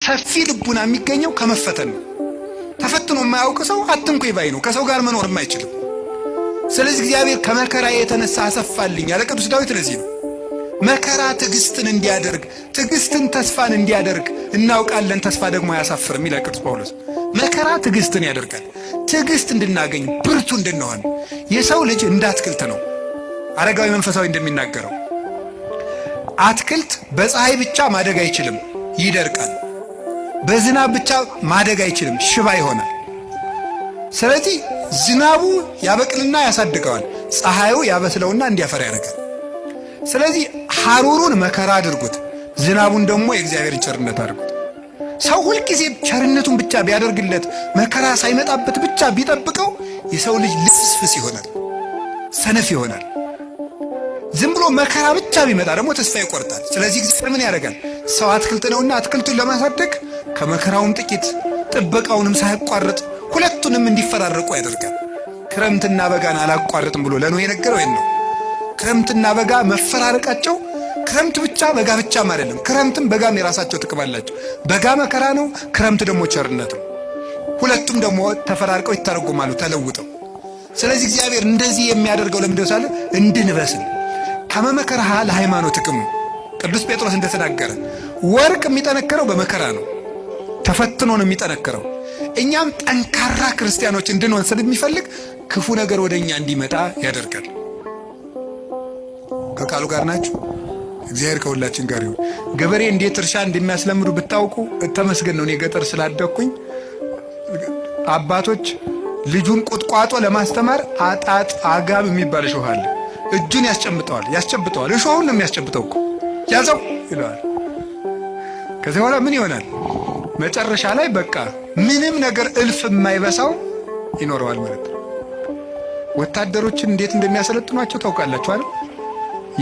ሰፊ ልቡና የሚገኘው ከመፈተን ነው። ተፈትኖ የማያውቅ ሰው አትንኩኝ ባይ ነው። ከሰው ጋር መኖር የማይችልም። ስለዚህ እግዚአብሔር ከመከራ የተነሳ አሰፋልኝ ያለ ቅዱስ ዳዊት ለዚህ ነው። መከራ ትዕግስትን እንዲያደርግ፣ ትዕግስትን ተስፋን እንዲያደርግ እናውቃለን። ተስፋ ደግሞ አያሳፍርም ይላል ቅዱስ ጳውሎስ። መከራ ትዕግስትን ያደርጋል። ትዕግስት እንድናገኝ ብርቱ እንድንሆን። የሰው ልጅ እንደ አትክልት ነው። አረጋዊ መንፈሳዊ እንደሚናገረው አትክልት በፀሐይ ብቻ ማደግ አይችልም፣ ይደርቃል። በዝናብ ብቻ ማደግ አይችልም፣ ሽባ ይሆናል። ስለዚህ ዝናቡ ያበቅልና ያሳድገዋል፣ ፀሐዩ ያበስለውና እንዲያፈራ ያደርጋል። ስለዚህ ሐሩሩን መከራ አድርጉት፣ ዝናቡን ደግሞ የእግዚአብሔርን ቸርነት አድርጉት። ሰው ሁልጊዜ ቸርነቱን ብቻ ቢያደርግለት፣ መከራ ሳይመጣበት ብቻ ቢጠብቀው የሰው ልጅ ልፍስፍስ ይሆናል፣ ሰነፍ ይሆናል። ዝም ብሎ መከራ ብቻ ቢመጣ ደግሞ ተስፋ ይቆርጣል። ስለዚህ እግዚአብሔር ምን ያደርጋል? ሰው አትክልት ነውና አትክልቱን ለማሳደግ ከመከራውም ጥቂት ጥበቃውንም ሳያቋርጥ ሁለቱንም እንዲፈራረቁ ያደርጋል። ክረምትና በጋን አላቋርጥም ብሎ ለኖህ የነገረው ይሄን ነው። ክረምትና በጋ መፈራረቃቸው ክረምት ብቻ በጋ ብቻም አይደለም። ክረምትም በጋም የራሳቸው ጥቅም አላቸው። በጋ መከራ ነው፣ ክረምት ደግሞ ቸርነት ነው። ሁለቱም ደግሞ ተፈራርቀው ይተረጎማሉ ተለውጠው። ስለዚህ እግዚአብሔር እንደዚህ የሚያደርገው ለምንድነው ሳለ እንድንበስል። ከመመከርሃ ለሃይማኖትክሙ ቅዱስ ጴጥሮስ እንደተናገረ ወርቅ የሚጠነክረው በመከራ ነው፣ ተፈትኖ ነው የሚጠነክረው። እኛም ጠንካራ ክርስቲያኖች እንድንሆን ስለሚፈልግ ክፉ ነገር ወደ እኛ እንዲመጣ ያደርጋል። ከቃሉ ጋር ናችሁ። እግዚአብሔር ከሁላችን ጋር ይሁን። ገበሬ እንዴት እርሻ እንደሚያስለምዱ ብታውቁ ተመስገን ነው። እኔ ገጠር ስላደግኩኝ አባቶች ልጁን ቁጥቋጦ ለማስተማር አጣጥ አጋብ የሚባል እሾህ አለ። እጁን ያስጨምጠዋል ያስጨብጠዋል። እሾሁን ነው የሚያስጨብጠው እኮ፣ ያዘው ይለዋል። ከዚህ በኋላ ምን ይሆናል? መጨረሻ ላይ በቃ ምንም ነገር እልፍ የማይበሳው ይኖረዋል ማለት ነው። ወታደሮችን እንዴት እንደሚያሰለጥኗቸው ታውቃላችሁ አይደል?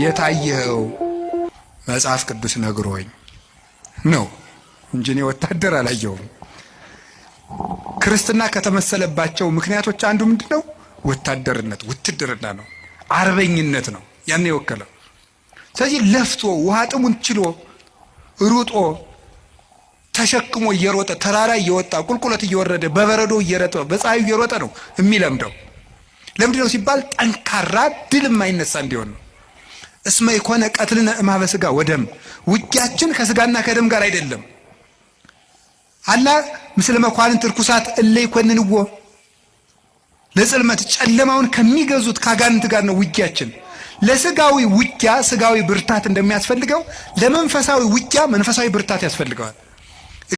የታየኸው መጽሐፍ ቅዱስ ነግሮኝ ነው እንጂ እኔ ወታደር አላየሁም። ክርስትና ከተመሰለባቸው ምክንያቶች አንዱ ምንድን ነው? ወታደርነት፣ ውትድርና ነው፣ አርበኝነት ነው ያን የወከለው። ስለዚህ ለፍቶ ውሃ ጥሙን ችሎ ሩጦ ተሸክሞ እየሮጠ ተራራ እየወጣ ቁልቁለት እየወረደ በበረዶ እየረጠ በፀሐዩ እየሮጠ ነው የሚለምደው። ለምንድን ነው ሲባል ጠንካራ ድል የማይነሳ እንዲሆን ነው። እስመ ኢኮነ ቀትልነ እምኀበ ሥጋ ወደም፣ ውጊያችን ከስጋና ከደም ጋር አይደለም። አላ ምስለ መኳንንት ርኩሳት እለ ይኮንንዎ ለጽልመት፣ ጨለማውን ከሚገዙት ካጋንንት ጋር ነው ውጊያችን። ለስጋዊ ውጊያ ስጋዊ ብርታት እንደሚያስፈልገው ለመንፈሳዊ ውጊያ መንፈሳዊ ብርታት ያስፈልገዋል።